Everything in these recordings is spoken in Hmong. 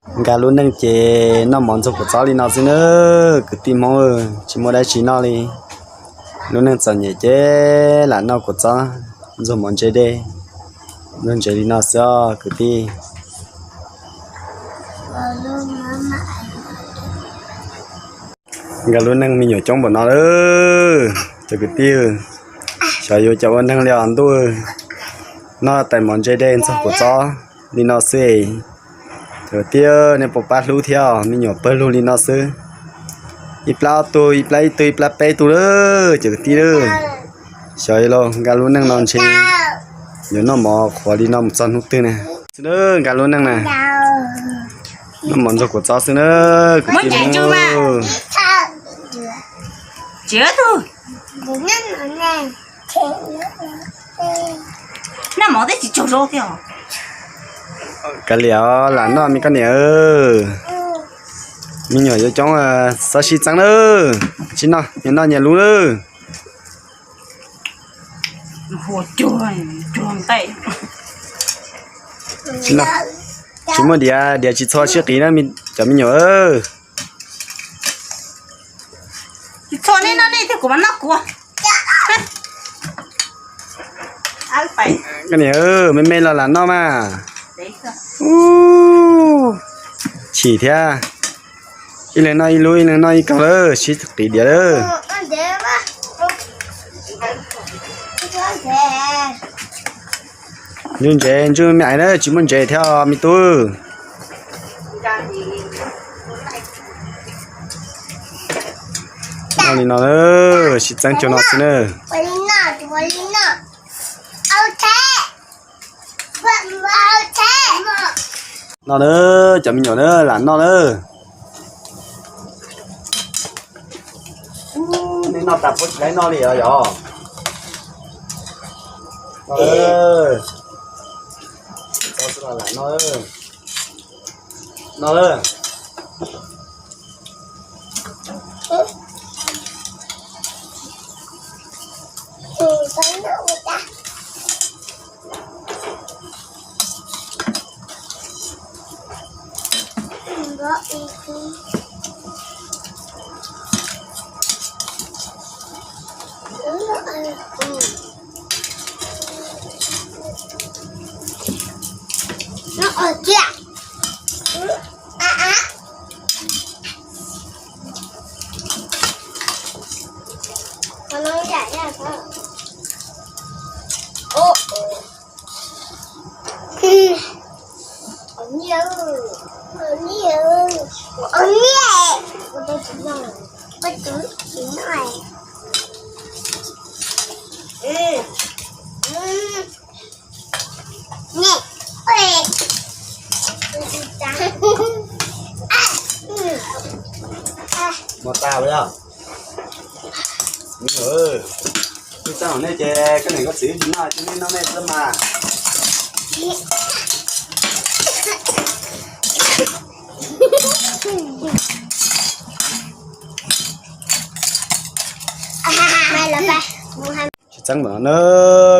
Nkag lub neej ces noj mov ntxuag kua txob li no xwb na, kwv tij Hmoob, tsis muaj dab tsi noj li. Lub neej txom nyem ces lam noj kua txob ntxuag mov ntse dej, ntxuag ntsev li no xwb os kwv tij. Nkag lub neej me nyuam coob npaum no lawm cov kwv tij. Xyov yuav cas ua neeg li os ntuj, noj tais mov ntse dej ntxuag kua txob li no xwb. Cov kwv tij, nej puas pab hlub thiab os, me nyuam pawg lug li no xwb. Ib plab ob tug, ib plab ib tug, ib plab peb tug lawm cov kwv tij lawm. Xyov los nkag lub neej no ntshe yuav noj mov qhuav li no mus txog hnub twg na. Xwb na, nkag lub neej na, noj mov ntxuag kua txob xwb na, kwv tij Hmoob. Kav liam os, lam noj me koj niam. Me nyuam yuav coob, txhob sib txeeb lawm, sib noj nyias noj nyias lub lawm. Tsis muaj diav, diav tsis txhua sib qis na cov me nyuam. Koj niam, me me los lam noj mas. Chim thiab. Ib leeg noj ib lub, ib leeg noj ib kaug lawm, sib qis diav lawm. Ntsuj ntsev, ntsuj me me na, tsis muaj ntsev thiab me tub. Noj li no, sib txeeb cuag no xwb na. No na, cov me nyuam na, lam noj na. Nej noj tas puas tsis laib noj li os yog? No, no. Mov tas lawm yog? Tsis txeeb nej ces koj niam koj txiv tsis noj ces nej noj nej xwb mas. Tsis txeeb npaum no na,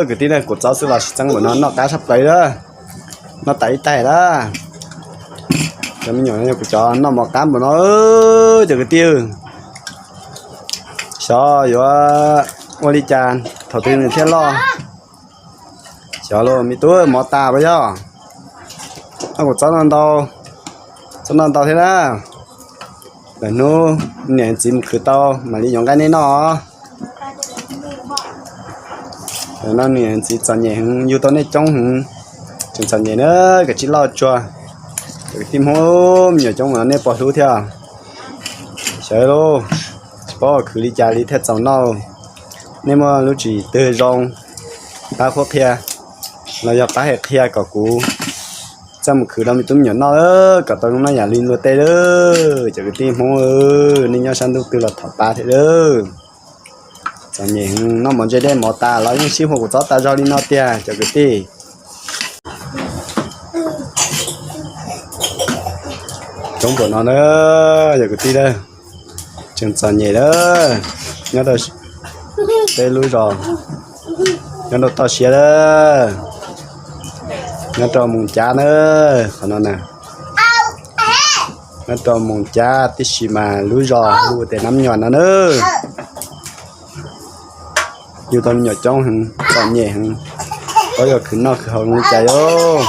kwv tij, kua txob xwb los tsis txeeb npaum no, noj qab tshaj plaws lawm, noj tas ib taig lawm. Cov me nyuam yog kuv cov noj mov qab npaum no, cov kwv tij. Xyov yuav ua li cas thaum twg nws thiaj loj. Xyov los me tub, mov tas puas yog? Noj kua txob no ntau, txob no ntau thiab na. Lwm hnub niam txiv mus khwv tau mam li yuav nqaij nej noj. Lwm no niam txiv txom nyem heev, yug tau nej coob heev, tseem txom nyem na, kav tsij loj tsuag. Kwv tij Hmoob, me nyuam coob mas nej puas hlub thiab? Xyov lauj, tsis paub khwv li cas li thiaj txaus noj. Nej muaj lub tsis twg zoo, pab qhuab qhia los yog pab hais qhia kom kuv txawj mus khwv rau me tub me nyuam noj, kom tau zoo noj yam li luag tej lawm. Cov kwv tij Hmoob, nej nyob sab ntuj twg los thov pab thiab lawm. Txom nyem, noj mov ntse dej mov tas los yeej sib hu kua txob tas zog li no tiag cov kwv tij. Coob npaum no na, yog kwv tij a, tseem txom nyem lawm. Nyob rau peb lub zos, nyob rau toj siab lawm, nyob rau Moos Cav na, qhov no na. Nyob rau Moos Cab tib si mas lub zos hu ua tias Nab Nyuam no na. Yug tau me nyuam coob heev, txom nyem heev, paub yog khwv noj khwv haus li cas os.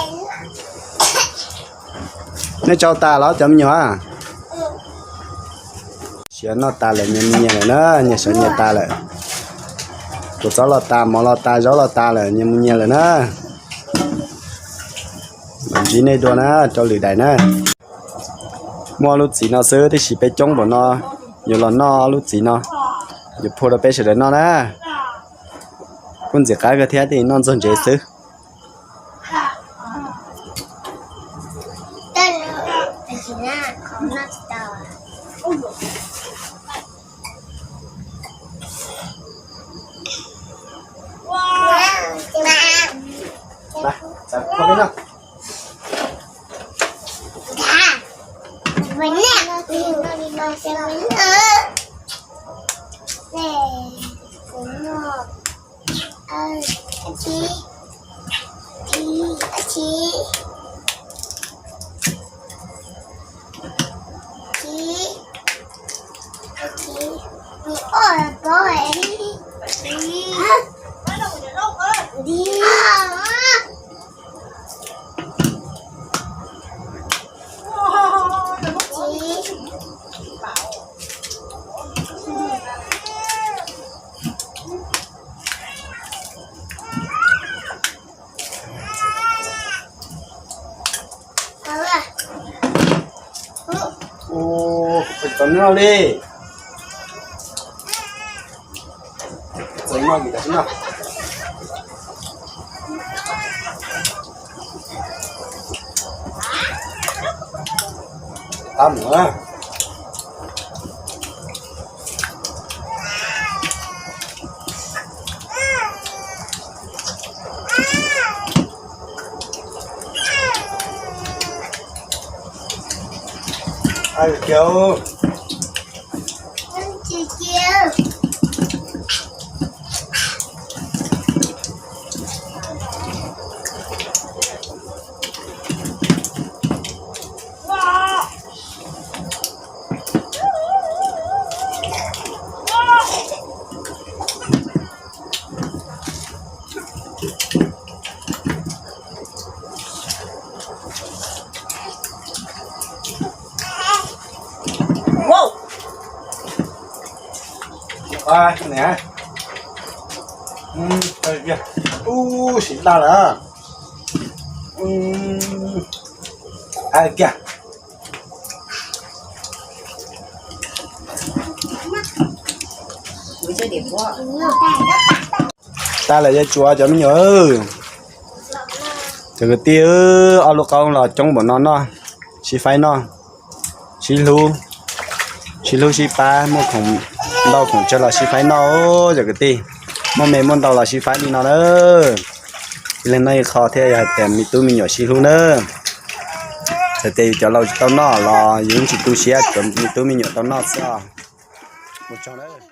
Nej tsau tas los cov me nyuam? Siav noj tas lawm, nyias mus nyias lawm na, nyias sawv nyias tas lawm. Kua txob los tas, mov los tas, zaub los tas lawm, nyias mus nyias lawm na. Mam ntsib nej dua na, rau lwm daim na. Muaj lub txiv no xwb, tiam sis peb coob npaum no, yuav los noj lub txiv no, yuav phua rau peb sawv daws noj na. Kuj ntxim qab kawg thiab, noj ntxuag ntsev xwb. Ua, txaus noj li. Txaus noj li tas no. Tab mus. Ub, siv daj lawm. Kiag. Tag lawm yuav tsuav cov me nyuam. Cov kwv tij, ob lub qoob los coob npaum no noj, sib faib noj, sib hlub, sib hlub sib pab, muaj khoom ntau khoom tsawg los sib faib noj. Cov kwv tij, muaj me muaj ntau los sib faib li no na. Ib leeg noj ib qho thiaj yog hais tias me tub me nyuam sib hlub na. Txawm tias yus cov laus tsis tau noj los yus yeej tsis tu siab, cov me tub me nyuam tau noj xwb os. Ua tsaug na.